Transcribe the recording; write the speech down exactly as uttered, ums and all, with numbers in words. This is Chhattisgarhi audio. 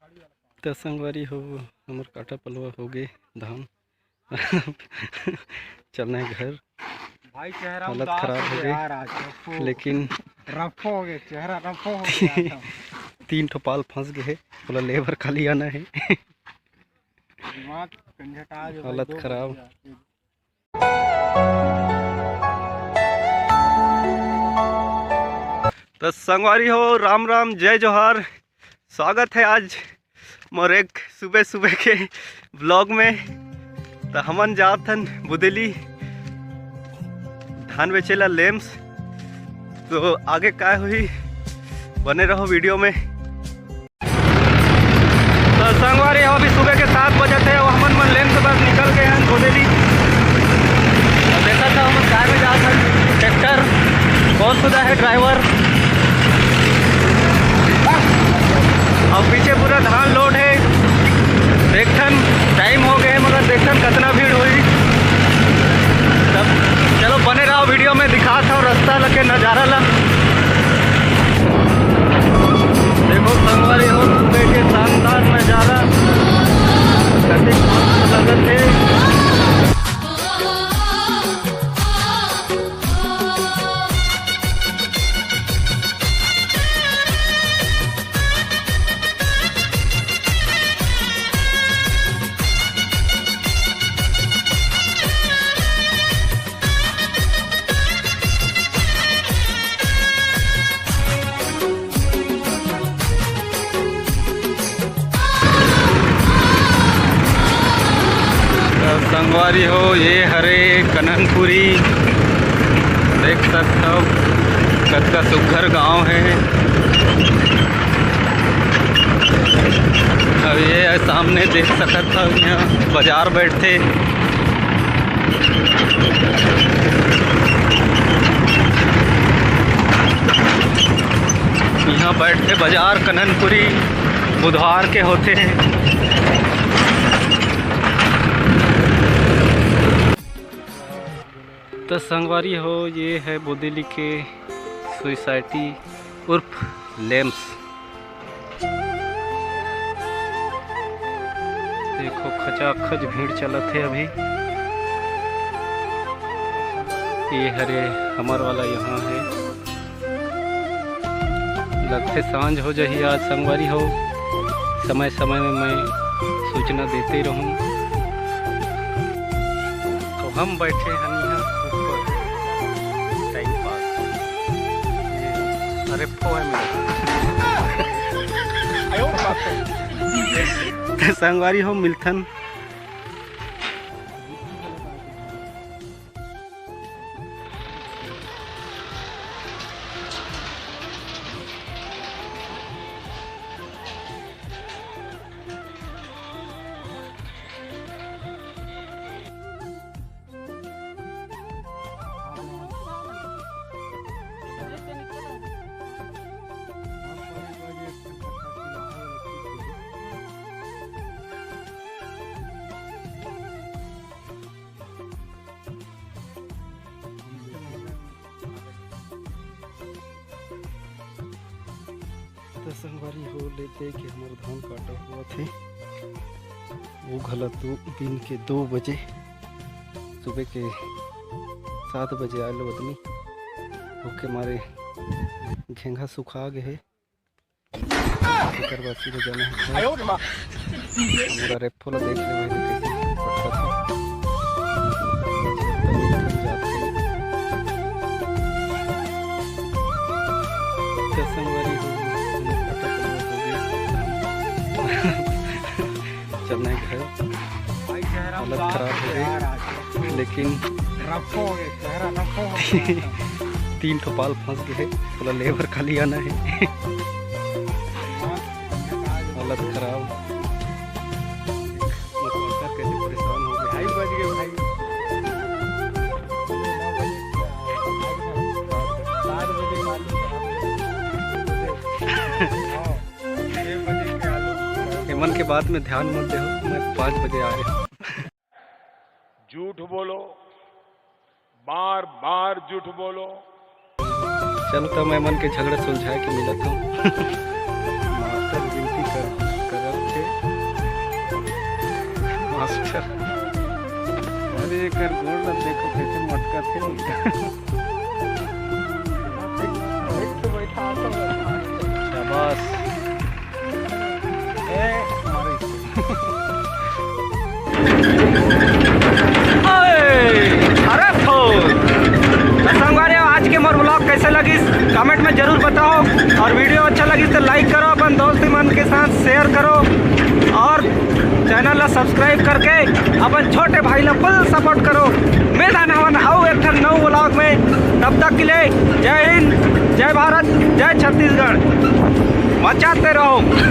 त संगवारी हो, हमर काटा पलवा हो गे धान। चलना है घर। भाई, चेहरा हालत उदास खराब हो हो गया गई, यार आज, रफो। लेकिन रफो हो गया, चेहरा रफो हो गया एकदम। तीन ठो पाल फंस गए है, बोला लेबर खाली आना है। दिमाग कंझटा जो भाई, हालत दो खराब। बज गया। त संगवारी हो, राम राम, जय जोहार। स्वागत है आज मोर एक सुबह सुबह के vlog में। त हमन जात हन बुदेली धान बेचे ला लेम्स। तो आगे काय होही, बने रहो video में। तो संगवारी हो, अभी सुबह के सात बजत हे, अउ हमन मन लेन के बस निकल गए हैं बोदेली। तो देखा था हमन कार में जात हन, ट्रैक्टर कौन सुधा है ड्राइवर। अब पीछे पूरा धान लोड है, देखथन टाइम हो गए, मगर देखथन कितना भीड़ होई। तब चलो बने रहो video में, दिखात हव रास्ता ला के नजारा ला। देखो संगवारी हो, सुबह के शानदार नजारा, कति मस्त लगत हे। त संगवारी हो, ये हरे कननपुरी, देख सकत हव कतका सुघर गांव है। अब ये सामने देख सकत हव, यहाँ बाजार बैठथे। यहाँ बैठथे बाजार कननपुरी, बुधवार के होथे। त संगवारी हो, ये है बोदेली के सोसाइटी उर्फ लेम्स। देखो, खचाखच भीड़ चलत हे अभी। ये हरे हमर वाला यहाँ है। लगथे सांझ हो जाही आज संगवारी हो, समय समय में मैं सूचना देते रहूं। तो हम बैठे हन यहाँ ऊपर, टाइम पास। ये अरे फो है मेरा। तो संगवारी हो, मिलथन। त संगवारी हो, लेते कि हमर धान काटा होवत हे, वो घला तो दिन के दो बजे, सुबह के सात बजे आए लो आदमी, ओके मारे घेंघा सुखा गे हे। एकर बाद सीधा जाना है घर। मोर रेफो ला देख ले भाई, कैसे पटकत हे। तो संगवारी हो, पटक हो गए। चलना है घर। हालत खराब हो गई, लेकिन रफो हो गया, चेहरा रफो हो गया। तीन ठो पाल फंस गए हे, पूरा लेबर खाली आना है। हालत खराब। वो वर्कर कैसे परेशान हो गए। ढाई बज गए भाई। सात बजे मालूम। एमन के बात में ध्यान मत देहो, मैं पाँच बजे आ रहे। झूठ बोलो, बार बार झूठ बोलो। चल, तो मैं मन के झगड़ा सुलझाए के मिलत हूँ। मास्टर विनती कर, करब अरे एकर गोड़ ल देखो कैसे मटकत हे। शाबाश। ए, मारे। ओए, अरे फो। तो संगवारी, आज के मोर vlog कैसे लगिस, comment में जरूर बताओ, और video अच्छा लगिस तो like करो, अपन दोस्त मन के साथ share करो, और channel ला subscribe करके अपन छोटे भाई ला full support करो। मिलथन हमन अउ एक ठन नव vlog में, तब तक के लिए जय हिंद, जय भारत, जय छत्तीसगढ़। मचाते रहो।